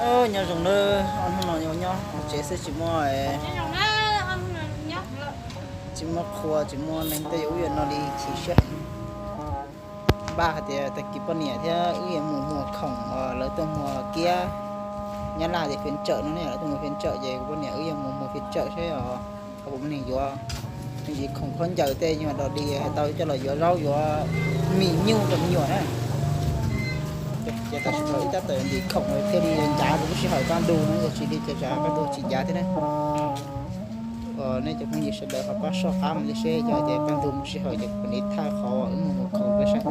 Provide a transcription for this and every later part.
Nyob zoo nawb, ob hnub no nyob hauv tsev xwb tsis muaj, tsis muaj qhua tsis muaj neeg tej, yus ub yam no li chim siab. Npaj hais tias tag kis poj niam thiab wb yuav mus muag khoom, lawv tuaj muag kiab, Nyab Laj tias phiaj tsawm no ne, lawv tuaj muag phiaj tsawm ces kuv poj niam wb yuav mus muag phiaj tsawm seb os, ho kuv muaj neeg yuav. Ntsis khoom khaub ncaws tej nyuag dog dig hais tau coj los yuav zaub yuav mis nyuj rau me nyuam na. Ces tam sim no wb tab tom ntim khoom thiaj li ncav rau lub sij hawm kaj ntug no, yog tsis li ces tsam kaj ntug tsis ncav thiab na. Nej cov phooj ywg sawv daws ho pab soj qab mus li seb, yog tias kaj ntug mus sij hawm ces kuv mam li thaij qhov uas wb mus muag khoom peb saib.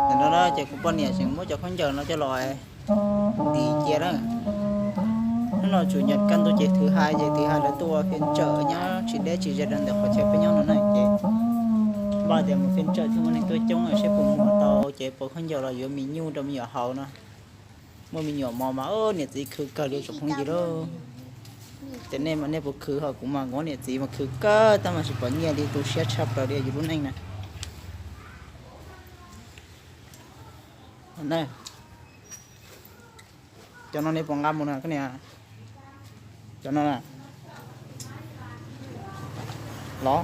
Ntawm no na ces kuv poj niam tseem muab cov khaub ncaws no coj los ntim cia na. Hnub no tsuas yog kaj ntug ces thwv hais ces thwv hais lawv tuaj ua phiaj tsawm nyob tsis deb tsis ze rau ntawm qhov chaw peb nyob no na ces npaj tias mus phiaj tsawm thiaj muaj neeg tuaj coob seb puas muag tau ces pauv khaub ncaws los yuav mis nyuj rau me nyuam haus no. Muaj me nyuam mos mas niam txiv khwv kawg li tsoom phooj ywg lauj. Ces nej mas nej puas khwv, ho kuv mas kuv niam txiv mas khwv kawg tab mas tsis pom nyiaj li, tu siab tshaj plaws li yus lub neej na. Cov no nej puas nqa mus na koj niam? Cov no na. Los.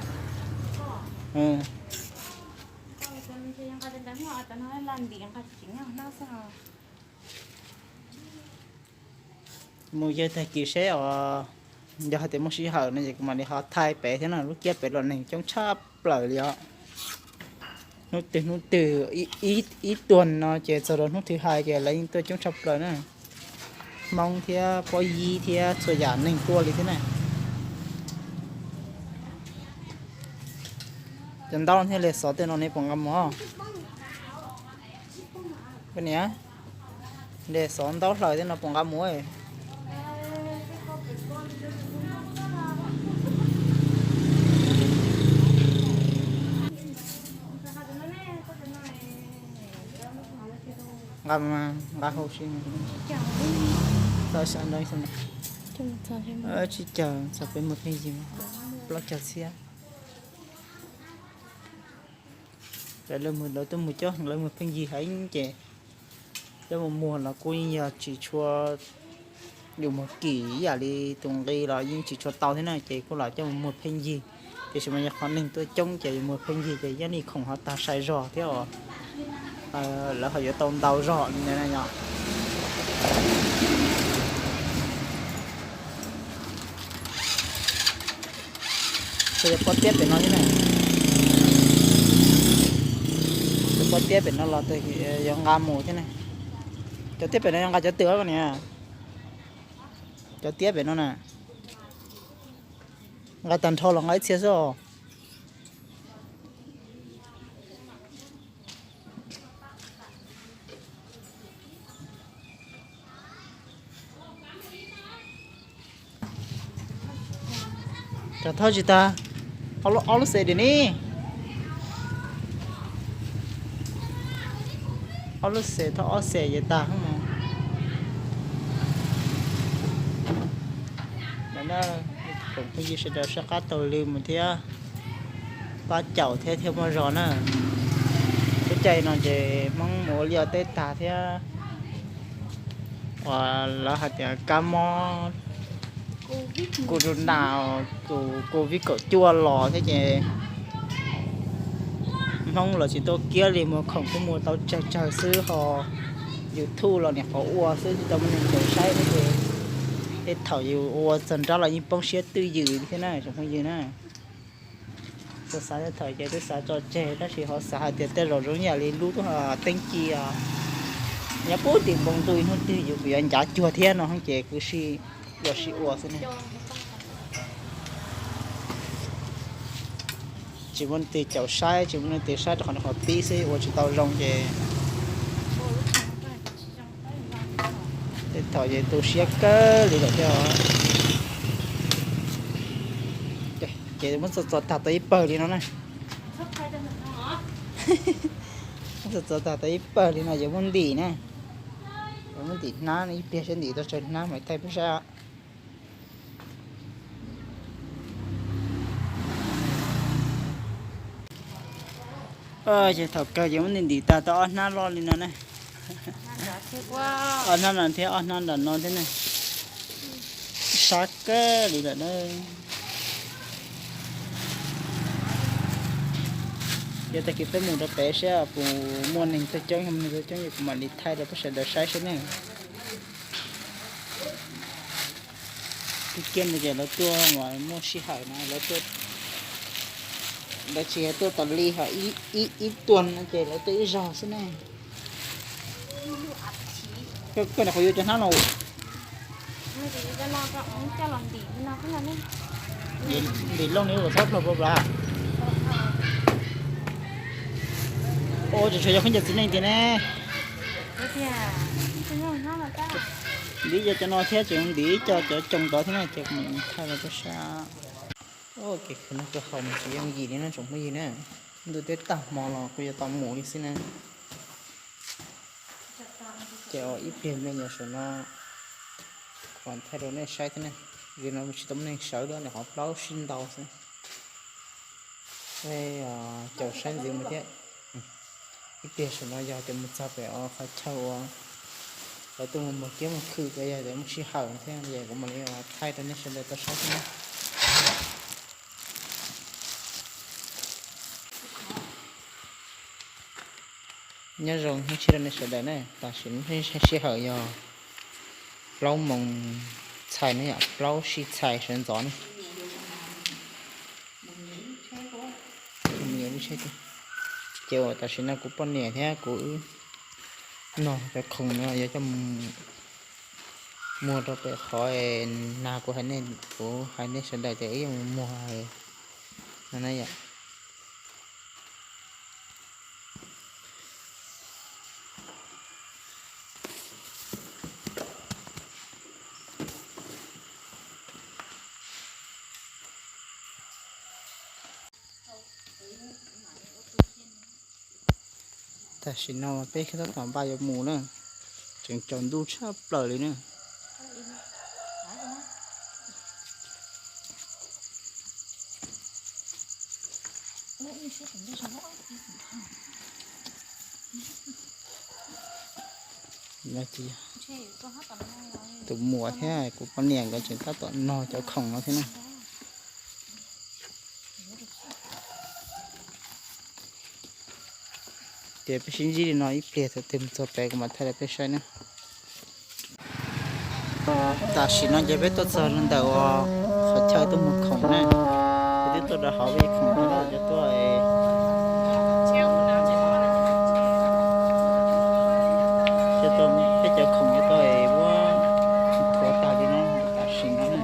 Mus yawg tag kis seb os, yog hais tias muaj sij hawm no ces kuv mam li ho thaij pem thiab no, lub kiab pem los neeg coob tshaj plaws li os. Hnub twg hnub twg ib tuag no ces txog rau hnub thwv hais ces lawv yeej tuaj coob tshaj plaws na. Hmoob thiab pob yib thiab txhua yam neeg tuaj li thiab na. Cov ntaub thiab leg xov tej no nej puas nqa mus? Koj niam, leg xov ntaub hlaws tej no puas nqa mus? Nqa, nqa hauv si. Txog sab nrab xwb. Tsib caug txog peb muag pheej yig, plaub caug txhiab. Lawv mus, lawv tuaj mus coj lawv muag pheej yig heev ces coj mus muag los kuj yeej yog tsis tshua, yus muag kim ib yam li tus nqi los yeej tsis tshua tau thiab na, ces kuj los coj mus muag pheej yig. Tiam sis mas yog qhov neeg tuaj coob ces yus muag pheej yig ces yeej li khoom ho tag sai zog thiab os. Lawv ho yuav tau ntau zog li ntawd na yom. Cov pob tiab pem no thiab na. Cov pob tiab pem no los yog nqa mus thiab na. Cov tiab pem no yog nqa cov twg koj niam? Cov tiab pem no na. Nqa tag nrho los nqa ib txhia xwb os. Cov thawj tsis tag, ob lub xes dim ni. Ob lub xes thawj ob xes ces tag. Tsoom phooj ywg sawv daws soj qab taug lw mus thiab pab caum thiab thiaj muaj zog na. Lub caij no ces Hmoob mus ua liaj ua teb tag thiab uas lawv hais tias kab mob corona, tus covid kaum cuaj los thiab ces Hmoob los tsis tau kiab li, muag khoom kuj muag tau tsawg tsawg xwb ho YouTube los niam qhuav ua xwb tsis tau muaj neeg caum saib thiab ces tej thaum yus ua txog nrab los yeej poob siab twj ywm thiab na tsoom phooj ywg na. Txawm xav tej thaum ces twb xav tso tseg tab sis ho xav hais tias tej zaum zoo yam li lub teeb ci nyob puag tim npoo ntuj ib hnub twg yus kuj yuav ncav cuag thiab no ces kuj sib ua sib ua xwb ne. Tsis muaj leej twg caum saib, tsis muaj leej twg saib rau qhov no qhov pib xwb ua tsis tau zoo ces tej thaum ces tu siab kawg li lawm thiab. Ces muab txo txo tag tau ib pawg li no na. Muab txo txo tag tau ib pawg li no yuav muab ntim na. Yuav muab ntim hnab ib pliag seb ntim tau tsawg hnab mam thaij peb saib. Ces thaum kawg ces muab ntim ntim tag tau ob hnab loj li no ne. Ob hnab no thiab ob hnab nram no thiab ne. Sab kawg li lawm na. Yog tag kis peb mus rau pem seb puas muaj neeg tuaj coob, yog muaj neeg tuaj coob ces kuv mam li thaij rau peb sawv daws saib seb ne. Kiag kiag no ces lawv tuaj mas muaj sij hawm na, lawv tsis yog tuaj tas li ho ib tuag no ces lawv tuaj ib zaug xwb ne. Koj niam qhuav yuav cov hnab no, ntim looj ni ua txhob plhom pla pla. Ua tseem tshuav yog khaub ncaws txiv neej tiag ne. Ntim cov no thiab tseem ntim ib co cov coos tod thiab na ces kuv mam thaij rau peb saib. Kev khwv no kawg haus mas tsis yooj yim li no tsoom phooj ywg na. Ntuj twb tag hmo los kuj yuav tau mus li xwb na. Ces ib pliag me nyuam saum no kuv mam thaij rau nej saib thiab na. Vim no tsis tau muaj neeg sawv li, nws qhov plaub sib ntau xwb. Caum saib ntxiv mus thiab. Ib pliag saum no yog tias mus txog pem qhov chaw uas lawv tuaj mus muag kiab mus khwv, yog tias muaj sij hawm thiab ces kuv mam li thaij rau nej sawv daws tau saib thiab. Nyob zoo hnub tshiab rau nej sawv daws na, tam sim no sij hawm yog plaub moos txhais na yom, plaub sij txhais sawv ntxov na. Ces uas tam sim no kuv poj niam thiab kuv wb nog cov khoom no yuav coj mus muag rau pem qhov nag kuv hais nej, kuv hais nej sawv daws tias wb yuav mus muag no na yom. Tam sim no peb tab tom npaj yuav mus na, tseem tsaus ntuj tshaj plaws li na. Tus muam thiab kuv poj niam nkawd tseem tab tom nog cov khoom no thiab na. Ces peb sib ntsib li no ib pliag, thaum twg mus txog pem kuv mam thaij rau peb saib na. Tam sim no ces peb tuaj txog ntawm uas qhov chaw tuaj muag khoom na, peb twb tuaj rau hauv peb khoom no cov tuaj, peb cov khoom cov tuaj es muab thuav tag li no tam sim no na.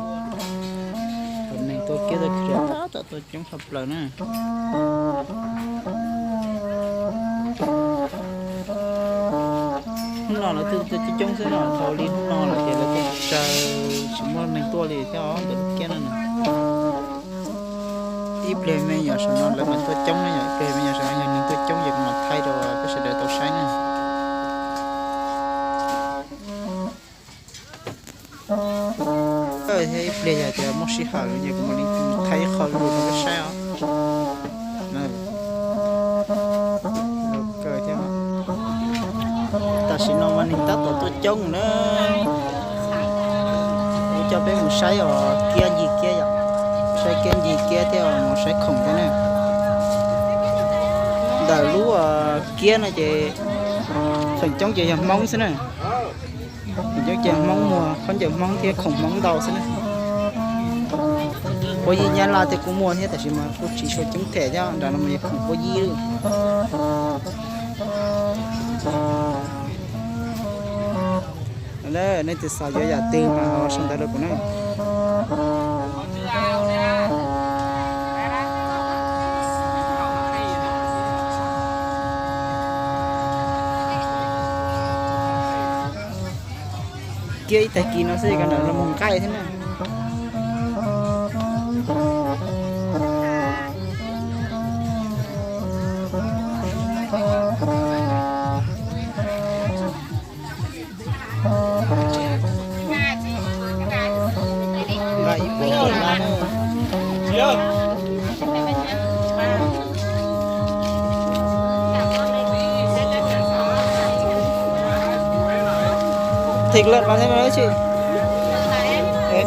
Neeg tuaj kiab tuaj khwv tab tom tuaj coob tshaj plaws na. Hnub no lawv tuaj coob coob xwb no, thaum li hnub no lawm ces lawv tuaj tsawg tsis muaj neeg tuaj li thiab os ntawm lub kiab no na. Ib pliag me nyuam saum no lawv mam tuaj coob na yom, ib pliag me nyuam saum no yog neeg tuaj coob ces kuv mam thaij rau peb sawv daws tau saib na. Thiab ib pliag yog tias muaj sij hawm ces kuv mam li thaij ib qho lus rau peb saib os. Tam sim no mas neeg tab tom tuaj coob na. Kuv coj peb mus saib os kiab ncig kiab yom, saib kiab ncig kiab thiab mus saib khoom thiab na. Ntawm lub kiab no ces feem coob ces yog Hmoob xwb na. Feem coob ces Hmoob muag khaub ncaws Hmoob thiab khoom Hmoob ntau xwb na. Puav yig Nyab Laj thiab kuj muaj thiab tab sis mas kuj tsis tshua coob them thiab, nram no mas yog khoom puav yig. Nej tus xav yuav yam twg mas sau ntawv rau kuv na. Kiab ib tag kis no xwb, ka nram los mus nqaij thiab na. Nqaij ib puas tawm lab na. Thịt lợn vào thêm vào đấy chị. Ê.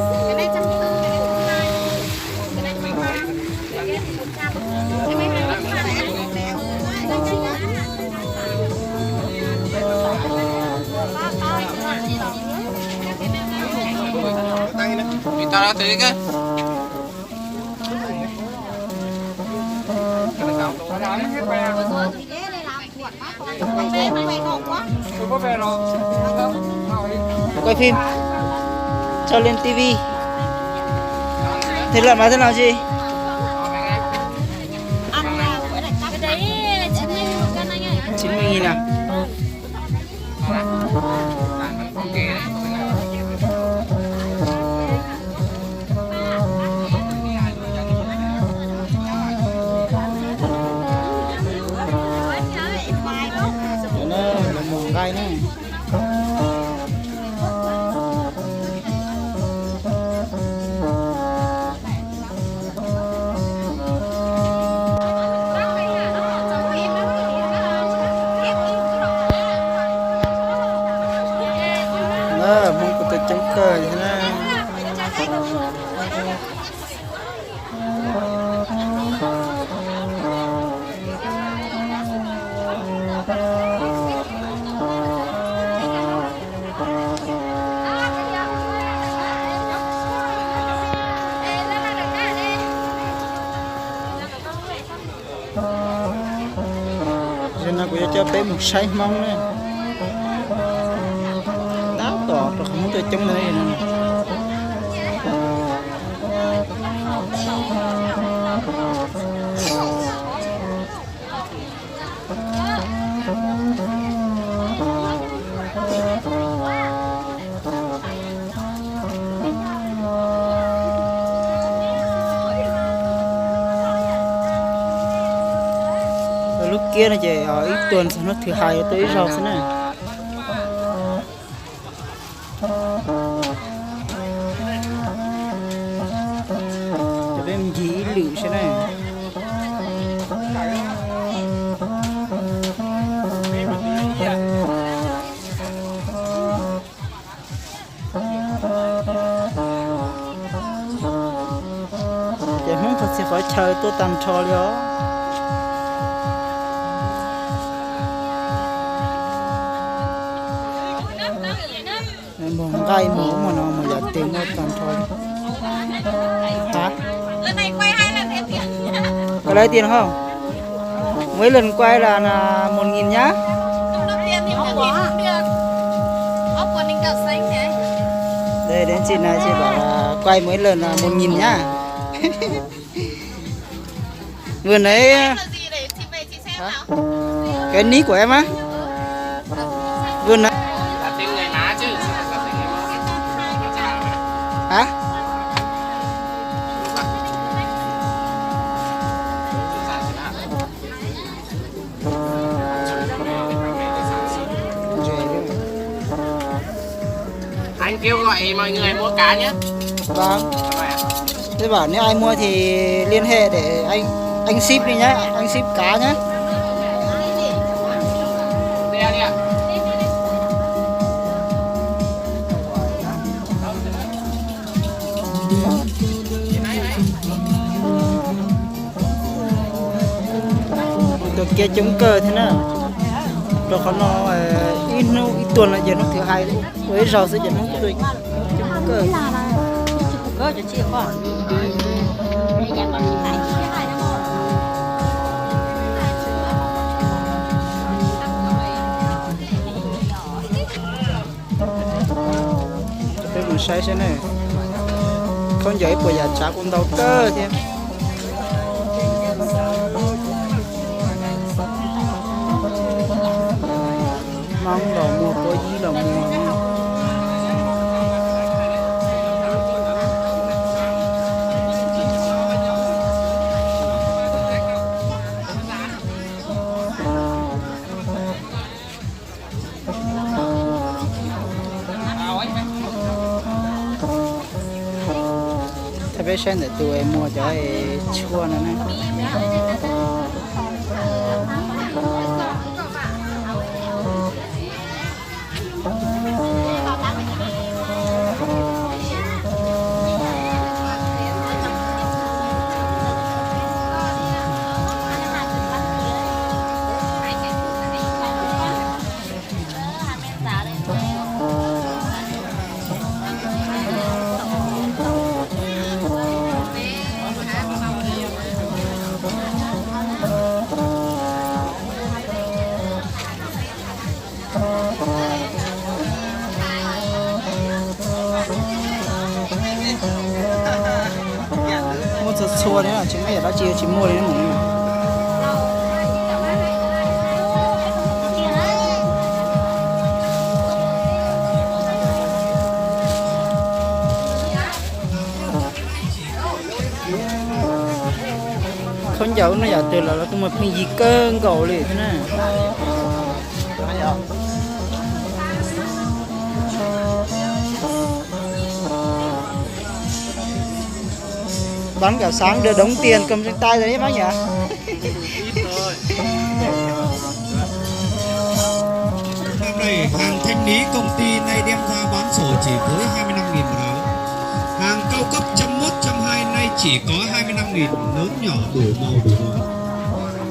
Mì tao đã tới cơ. Quay phim cho lên tivi. Thế lợn bán thế nào chị? Chín mươi nghìn à? Lawv mus nqaij na. Hmoob kuj tuaj coob kawg thiab na. Zaum no kuv yuav coj peb mus saib Hmoob na. Tab tom rau qhov Hmoob coob coob ntawd no. Lub kiab no ces ib tuas txog hnub thứ hai tuaj ib zaug xwb na. Cov peb mus ncig ib lwm saib na. Ces Hmoob txog txhia qhov chaw tuaj tag nrho li os. Mus nqaij mus ub mus no mus yam twg muaj tag nrho li. Hả? Quay lại tiền không? Mỗi lần quay là, là một nghìn nhá. Đây, đến chị này chị bảo là quay mỗi lần là một nghìn nhá. Vừa nãy, hả? Cái nick của em á. Vừa nãy. Hả? Anh kêu gọi mọi người mua cá nhé. Vâng. Thế bảo nếu ai mua thì liên hệ để anh anh ship đi nhá, anh ship cá nhá. Tus kiab coob kawg thiab na. Rau qhov no ib hnub ib tuas no ces hnub thứ hai ua ib zaug xwb ces hnub tuaj coob kawg. Peb mus saib saib ne, khaub ncaws ib puas yam tsav kuj ntau kawg thiab. Hmoob los muag, Puab Yib los muag. Thaij peb saib ntawm tus muag cov tshuaj no na. Thua li, tsis muaj yam dab tsi tsis muaj li. Khaub ncaws no yam twg los lawv kuj muag pheej yig kawg nkaus li thiab na. Bán cả sáng được đóng tiền cầm trên tay đấy bác nhỉ? Hàng Thanh Lý công ty nay đem ra bán sổ chỉ với hai mươi lăm nghìn một áo. Hàng cao cấp trăm mốt, trăm hai nay chỉ có hai mươi lăm nghìn, lớn nhỏ đủ màu đủ loại.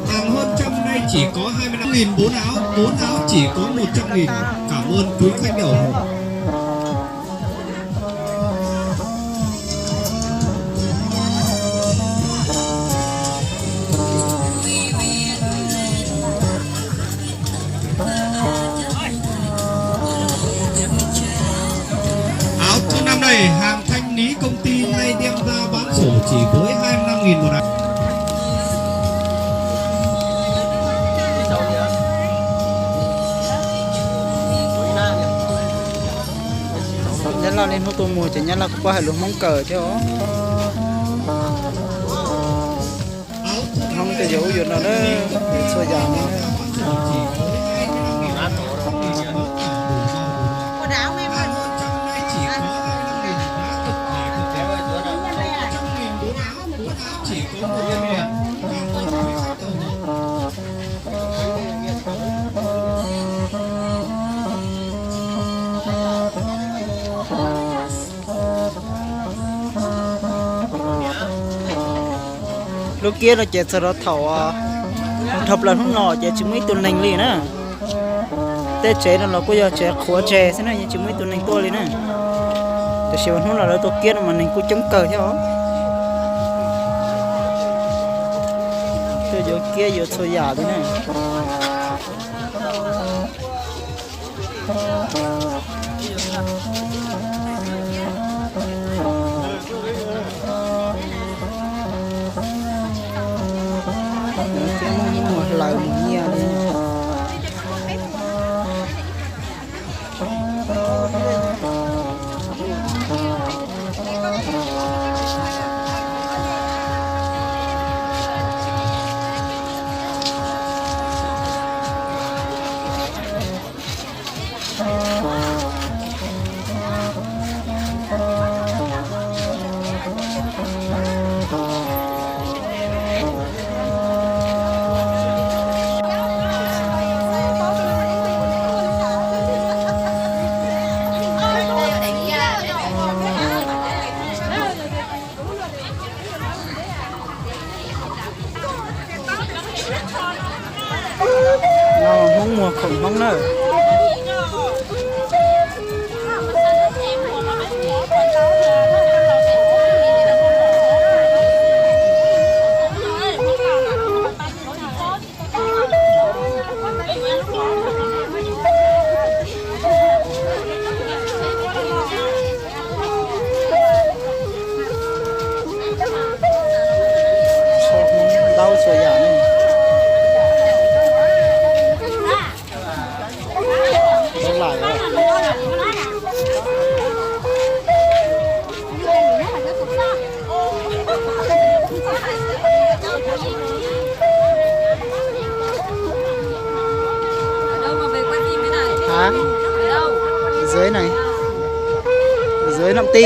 Hàng hơn trăm nay chỉ có hai mươi lăm nghìn, bốn áo, bốn áo chỉ có một trăm nghìn. Cảm ơn quý khách đã ủng hộ. Áo thun năm này, hàng Thanh Lý công ty nay đem ra bán sổ chỉ với hai mươi lăm nghìn một áo. Nyab Laj niaj hnub tuaj muag ces Nyab Laj kuj paub hais lus Hmoob kawg thiab os. Hmoob tej yuav ub yuav no na, yuav txhua yam no. Lub kiab no ces txog rau thaum dhau plaws hnub no ces tsis muaj ib tug neeg li na. Tej tsev no los kuj yog tsev qhuav tseg xwb na, yeej tsis muaj ib tug neeg tuaj li na. Tiam sis mas hnub no lawv tua kiab no mas neeg kuj coob kawg thiab os. Tuaj yuav kiab yuav txhua yam li na. Muag hlaws mus nyiaj li. No Hmoob muag khoom Hmoob na. Ntau txhua yam ne. Tau lais. Hả? Dưới này. Dưới năm ti.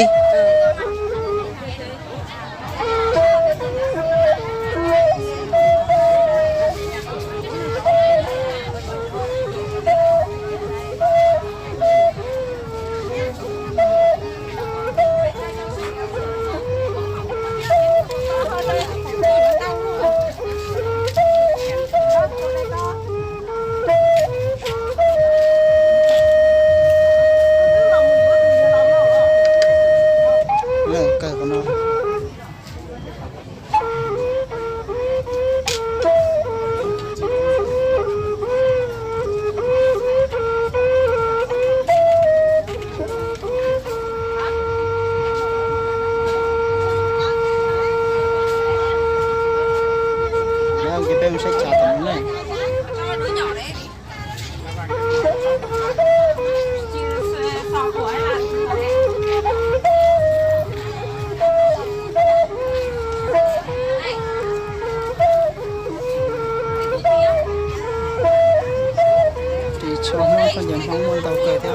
Tshav nyob koj ncaws Hmoob muaj ntau kawg thiab,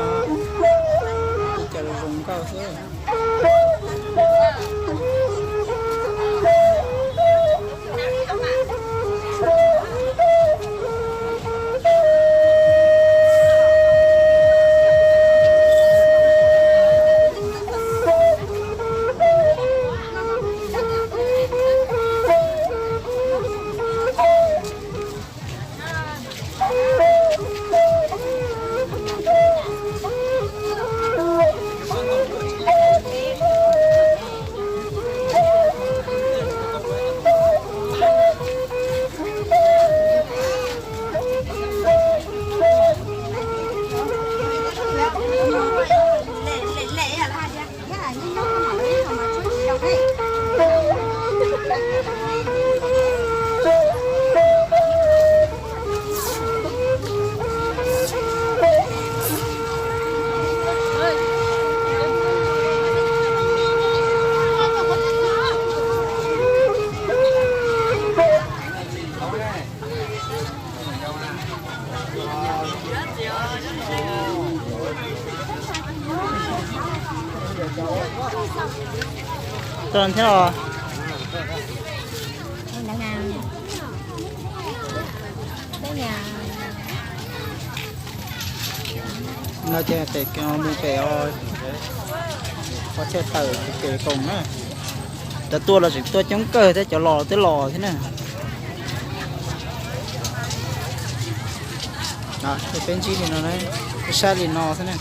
ib co zoo nkauj xwb. Tuaj thiab os. No ces pem mus pem os, qhov chaw tawm pem koom na. Cov tuaj los tseem tuaj coob kawg thiab, cov los twb los thiab na. Peb ntsib li no, peb saib li no xwb na.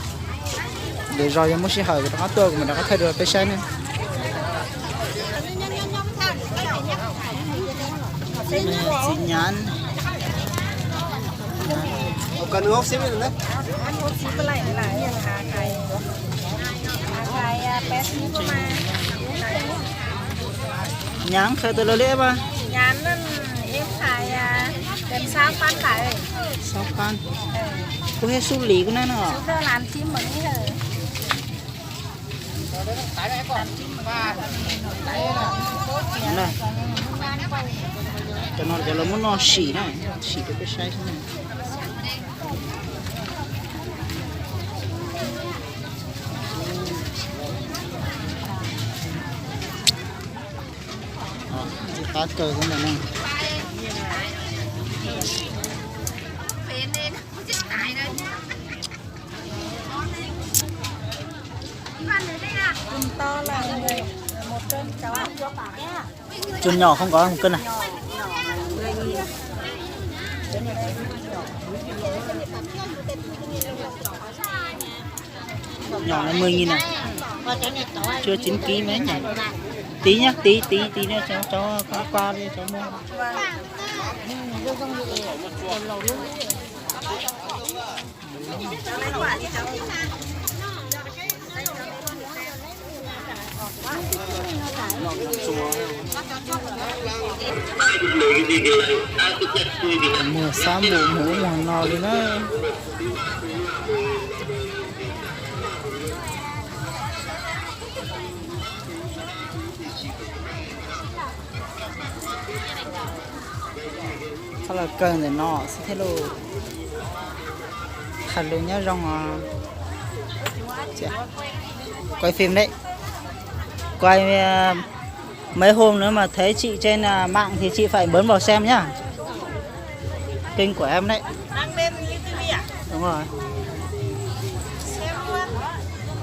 Lwm zaus yog muaj sij hawm kuv rov qab tuaj kuv mam rov qab thaij dua peb saib na. Txiv nyab. Nyab qhia tus lawv li mas. Sab pab. Kuv thiaj sub lis kuv na no. Cov no cov lawv muab noj sim na, sim rau peb saib xwb na. Ntxim qab kawg xwb ntag na. Cua nyom không có một cân à? Nhỏ này mười nghìn à? Chưa chín ký mấy nhỉ? Tí nhá, tí tí tí nữa cháu cháu qua qua đi cháu mua. Muag xab npum mus ub mus no li na. Txhob los kawg ntawm no xwb thiab lauj. Tham lus nyob zoo os. Quay phim đấy. Quay, ờ, mấy hôm nữa mà thấy chị trên, à, mạng thì chị phải bấm vào xem nhá. Kênh của em đấy. Đúng rồi.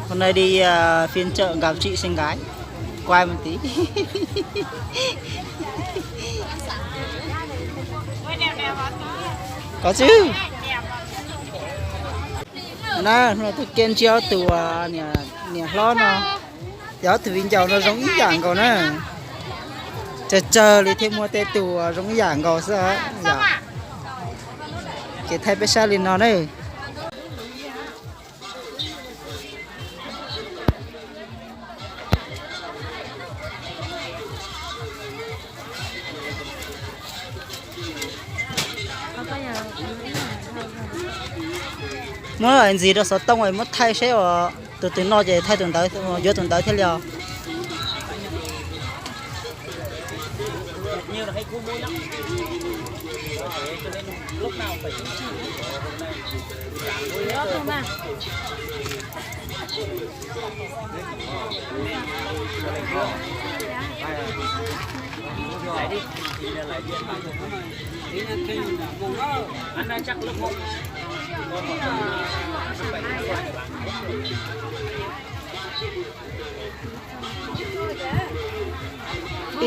Hôm nay đi, à, phiên chợ gặp chị xinh gái. Quay một tí. Có chứ. Na, hnub no tuaj kiag ntsib ob tug, a, niam hlob no, yog ob tug viv ncaus no zoo ib yam nkaus na. Tsawg tsawg li thiaj muaj tej tug zoo ib yam nkaus xwb. Ces thaij peb saib li no na. Muab ntxiv rau xov tooj muab thaij seb tus twg noj ces thaij tus ntawd, yuav tus ntawd thiaj li os.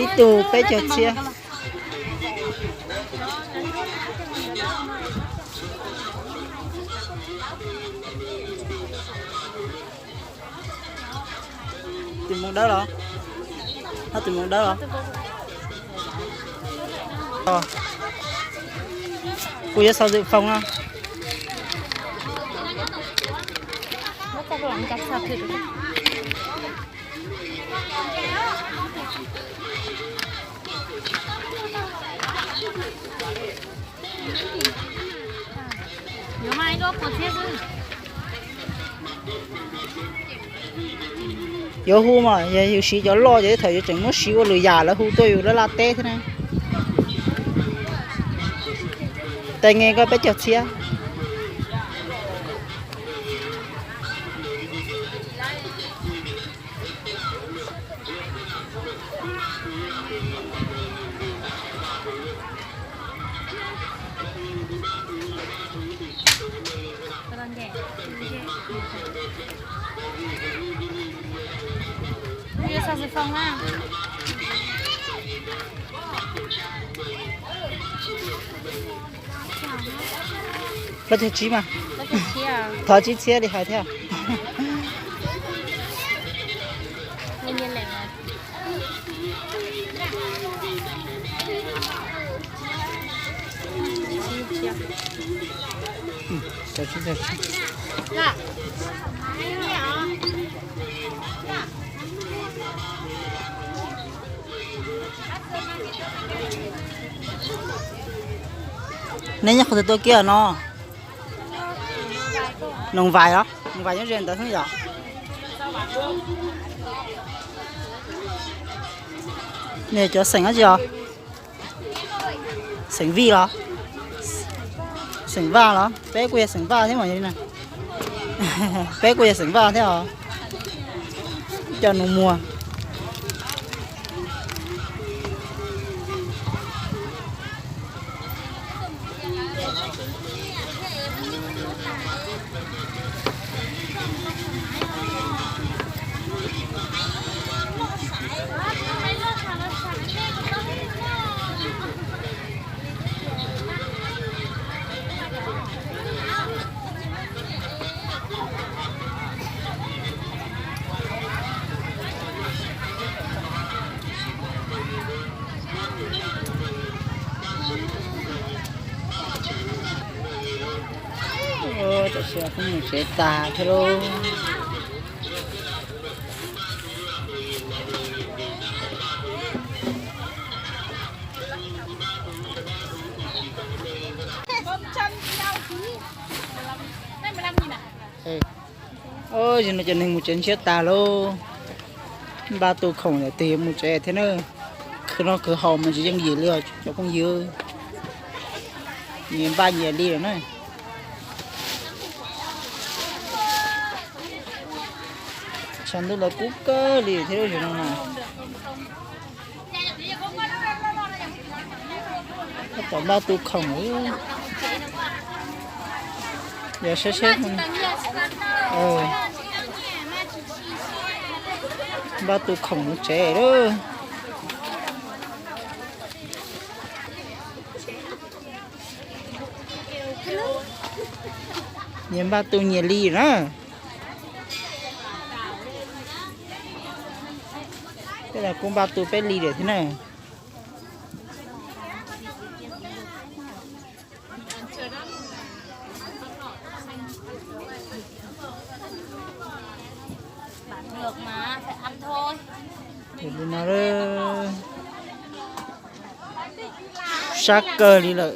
Ib tug peb caug txhiab. Tus moo dawb los? Hab tus moo dawb los? Kuv yuav xaus xwm foos no. Yuav hu mas yog yus siv cov loj ces thaum yus tseem muab siv ua lwm yam lawv hu tuaj yus laj laj teb thiab na. Tais nge koj peb caug txhiab. Plaub caug tsib mas. Thov tsib txhiab li hais thiab. Nej nyob qhov twg tuaj kiag no? Noo Vais los? Noo Vais nyob ze ntawd xwb yom? Nej cov xeem dab tsi os? Xeem Vij los? Xeem Vaj los? Peb kuj yog xeem Vaj thiab mas yog li na. Peb kuj yog xeem Vaj thiab os. Cov nus muag. Tam sim no kuj mus tsev tas thiab lauj. Zaum no cov neeg mus tsev ntsiab tas lauj. Npaj tu khoom lawm tes yuav mus tsev thiab na. Khwv noj khwv haus mas tsis yooj yim li os cov phooj ywg. Nyias npaj nyias li lawm na. Tshav ntuj los kub kawg li thiab zaum no na. Tab tom npaj tu khoom. Yog sab sab, npaj tu khoom mus tsev lawm. Nyias npaj tu nyias li na. Tej no kuj npaj tu peb li lawm thiab na. Li no, sab kawg li lawm.